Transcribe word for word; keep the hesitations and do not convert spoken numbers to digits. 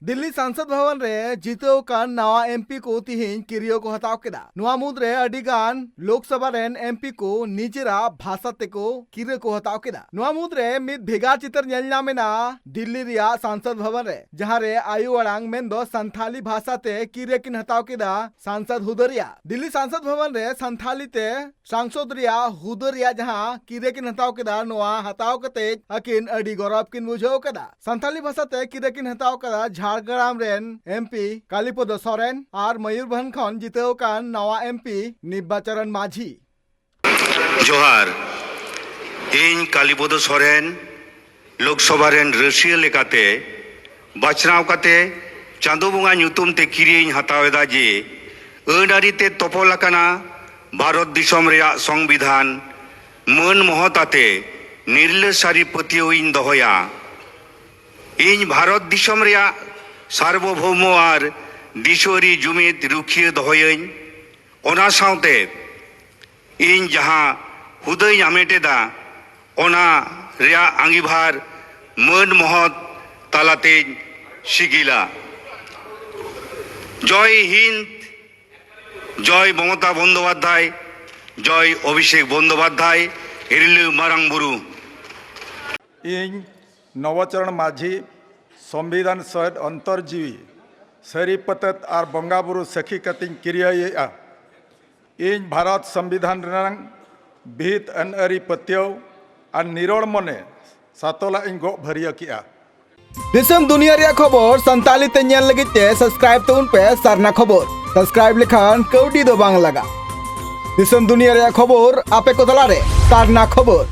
ᱫᱤᱞᱞᱤ ᱥᱟᱝᱥᱚᱫ ᱵᱷᱚᱵᱚᱱ ᱨᱮ ᱡᱤᱛᱟᱹᱣ ᱠᱟᱱ ᱱᱟᱣᱟ ᱮᱢᱯᱤ ᱠᱚ ᱛᱤᱦᱤᱧ ᱠᱤᱨᱤᱭᱟᱹ ᱠᱚ ᱦᱟᱛᱟᱣ ᱠᱮᱫᱟ᱾ ᱱᱚᱣᱟ ᱢᱩᱫᱽᱨᱮ ᱟᱹᱰᱤ ᱜᱟᱱ ᱞᱳᱠᱥᱚᱵᱷᱟ ᱨᱮᱱ ᱮᱢᱯᱤ ᱠᱚ ᱱᱤᱡᱮᱨᱟᱜ ᱵᱷᱟᱥᱟ ᱛᱮᱠᱚ ᱠᱤᱨᱟᱹ ᱠᱚ ᱦᱟᱛᱟᱣ ᱠᱮᱫᱟ᱾ ᱱᱚᱣᱟ ᱢᱩᱫᱽᱨᱮ ᱢᱤᱫ ᱵᱷᱮᱜᱟᱨ ᱪᱤᱛᱟᱹᱨ ᱧᱮᱞ ᱧᱟᱢ ᱮᱱᱟ ᱫᱤᱞᱞᱤ ᱨᱮᱭᱟᱜ ᱥᱟᱝᱥᱚᱫ ᱵᱷᱚᱵᱚᱱ ᱨᱮ, ᱡᱟᱦᱟᱸ ᱨᱮ ᱟᱭᱳ ᱟᱲᱟᱝ ᱢᱮᱱᱫᱚ ᱥᱟᱱᱛᱷᱟᱞᱤ ᱵᱷᱟᱥᱟ ᱛᱮ ᱠᱤᱨᱟᱹ ᱠᱤᱱ ᱦᱟᱛᱟᱣ ᱠᱮᱫᱟ ᱥᱟᱝᱥᱚᱫ ᱦᱩᱫᱟᱹ ᱨᱮᱭᱟᱜ᱾ ᱫᱤᱞᱞᱤ ᱥᱟᱝᱥᱚᱫ ᱵᱷᱚᱵᱚᱱ ᱨᱮ ᱥᱟᱱᱛᱷᱟᱞᱤ ᱛᱮ ᱥᱟᱝᱥᱚᱫ ᱨᱮᱭᱟᱜ ᱦᱩᱫᱟᱹ ᱨᱮᱭᱟᱜ ᱡᱟᱦᱟᱸ ᱠᱤᱨᱟᱹ ᱠᱤᱱ ᱦᱟᱛᱟᱣ ᱠᱮᱫᱟ, ᱱᱚᱣᱟ ᱦᱟᱛᱟᱣ ᱠᱟᱛᱮ ᱟᱹᱠᱤᱱ ᱟᱹᱰᱤ ᱜᱚᱨᱚᱵᱽ ᱠᱤᱱ ᱵᱩᱡᱷᱟᱹᱣ ᱠᱟᱫᱟ᱾ ᱥᱟᱱᱛᱷᱟᱞᱤ ᱵᱷᱟᱥᱟ ᱛᱮ ᱠᱤᱨᱟᱹ ᱠᱤᱱ ᱦᱟᱛᱟᱣ ᱠᱟᱫᱟ ᱡᱷᱟᱲᱜᱨᱟᱢ ᱨᱮᱱ ᱮᱢᱯᱤ ᱠᱟᱞᱤᱯᱚᱫᱚ ᱥᱚᱨᱮᱱ ᱟᱨ ᱢᱚᱭᱩᱨᱵᱷᱚᱸᱡᱽ ᱠᱷᱚᱱ ᱡᱤᱛᱟᱹᱣ ᱠᱟᱱ ᱱᱟᱣᱟ ᱮᱢᱯᱤ ᱱᱤᱵᱵᱟᱪᱚᱨᱚᱱ ᱢᱟᱹᱡᱷᱤ᱾ ᱡᱚᱦᱟᱨ, ᱤᱧ ᱠᱟᱞᱤᱯᱚᱫᱚ ᱥᱚᱨᱮᱱ, ᱞᱳᱠᱥᱚᱵᱷᱟ ᱨᱮᱱ ᱨᱟᱹᱥᱤᱭᱟᱹ ᱞᱮᱠᱟᱛᱮ ᱵᱟᱪᱷᱱᱟᱣ ᱠᱟᱛᱮ ᱪᱟᱸᱫᱳ ᱵᱚᱸᱜᱟ ᱧᱩᱛᱩᱢ ᱛᱮ ᱠᱤᱨᱤᱭᱟᱹᱧ ᱦᱟᱛᱟᱣ ᱮᱫᱟ ᱡᱮ ᱟᱹᱱ ᱟᱹᱨᱤ ᱛᱮ ᱛᱚᱯᱚᱞ ᱟᱠᱟᱱᱟ ᱵᱷᱟᱨᱚᱛ ᱫᱤᱥᱚᱢ ᱨᱮᱭᱟᱜ ᱥᱚᱝᱵᱤᱫᱷᱟᱱ ᱢᱟᱹᱱ ᱢᱚᱦᱚᱛ ᱟᱛᱮ ᱱᱤᱨᱞᱟᱹ ᱥᱟᱹᱨᱤ ᱯᱟᱹᱛᱭᱟᱹᱣ ᱤᱧ ᱫᱚᱦᱚᱭᱟ᱾ ᱤᱧ ᱵᱷᱟᱨᱚᱛ ᱫᱤᱥᱚᱢ ᱨᱮᱭᱟᱜ ᱥᱟᱨᱵᱚᱵᱷᱳᱣᱢᱚ ᱟᱨ ᱫᱤᱥᱩᱣᱟᱹᱨᱤ ᱡᱩᱢᱤᱫ ᱨᱩᱠᱷᱤᱭᱟᱹ ᱫᱚᱦᱚᱭᱟᱹᱧ᱾ ᱚᱱᱟ ᱥᱟᱶᱛᱮ ᱤᱧ ᱡᱟᱦᱟᱸ ᱦᱩᱫᱟᱹᱧ ᱦᱟᱢᱮᱴ ᱮᱫᱟ, ᱚᱱᱟ ᱨᱮᱭᱟᱜ ᱟᱸᱜᱤᱵᱷᱟᱨ ᱢᱟᱹᱱ ᱢᱚᱦᱚᱛ ᱛᱟᱞᱟᱛᱮᱧ ᱥᱤᱜᱤᱞᱟ᱾ ᱡᱚᱭ ᱦᱤᱱᱫ, ᱡᱚᱭ ᱢᱚᱢᱚᱛᱟ ᱵᱚᱱᱫᱳᱯᱟᱫᱽᱫᱷᱟᱭ, ᱡᱚᱭ ᱚᱵᱷᱤᱥᱮᱠ ᱵᱚᱱᱫᱳᱯᱟᱫᱽᱫᱷᱟᱭ, ᱦᱤᱨᱞᱟᱹ ᱢᱟᱨᱟᱝ ᱵᱩᱨᱩ᱾ ᱤᱧ ᱱᱚᱵᱚᱪᱚᱨᱚᱬ ᱢᱟᱹᱡᱷᱤ ᱥᱚᱝᱵᱤᱫᱷᱟᱱ ᱥᱚᱦᱮᱫ ᱚᱱᱛᱚᱨ ᱡᱤᱣᱤ ᱥᱟᱹᱨᱤ ᱯᱟᱹᱛᱟᱹᱛ ᱟᱨ ᱵᱚᱸᱜᱟ ᱵᱩᱨᱩ ᱥᱟᱹᱠᱷᱤ ᱠᱟᱛᱮᱧ ᱠᱤᱨᱤᱭᱟᱹᱭᱮᱫᱼᱟ᱾ ᱤᱧ ᱵᱷᱟᱨᱚᱛ ᱥᱚᱝᱵᱤᱫᱷᱟᱱ ᱨᱮᱱᱟᱝ ᱵᱷᱤᱛ ᱟᱹᱱ ᱟᱹᱨᱤ ᱯᱟᱹᱛᱭᱟᱹᱣ ᱟᱨ ᱱᱤᱨᱚᱲ ᱢᱚᱱᱮ ᱥᱟᱛᱚᱞᱟᱜ ᱤᱧ ᱜᱚᱜ ᱵᱷᱟᱹᱨᱭᱟᱹ ᱠᱮᱜᱼᱟ᱾ ᱫᱤᱥᱚᱢ ᱫᱩᱱᱤᱭᱟᱹ ᱨᱮᱭᱟᱜ ᱠᱷᱚᱵᱚᱨ ᱥᱟᱱᱛᱟᱲᱤ ᱛᱮ ᱧᱮᱞ ᱞᱟᱹᱜᱤᱫ ᱛᱮ ᱥᱟᱵᱥᱠᱨᱟᱭᱤᱵ ᱛᱟᱵᱚᱱ ᱯᱮ ᱥᱟᱨᱱᱟ ᱠᱷᱚᱵᱚᱨ᱾ ᱥᱟᱵᱥᱠᱨᱟᱭᱤᱵ ᱞᱮᱠᱷᱟᱱ ᱠᱟᱹᱣᱰᱤ ᱫᱚ ᱵᱟᱝ ᱞᱟᱜᱟᱜ᱾ ᱫᱤᱥᱚᱢ ᱫᱩᱱᱤᱭᱟᱹ ᱨᱮᱭᱟᱜ ᱠᱷᱚᱵᱚᱨ ᱟᱯᱮ ᱠᱚ ᱛᱟᱞᱟᱨᱮ ᱥᱟᱨᱱᱟ ᱠᱷᱚᱵᱚᱨ᱾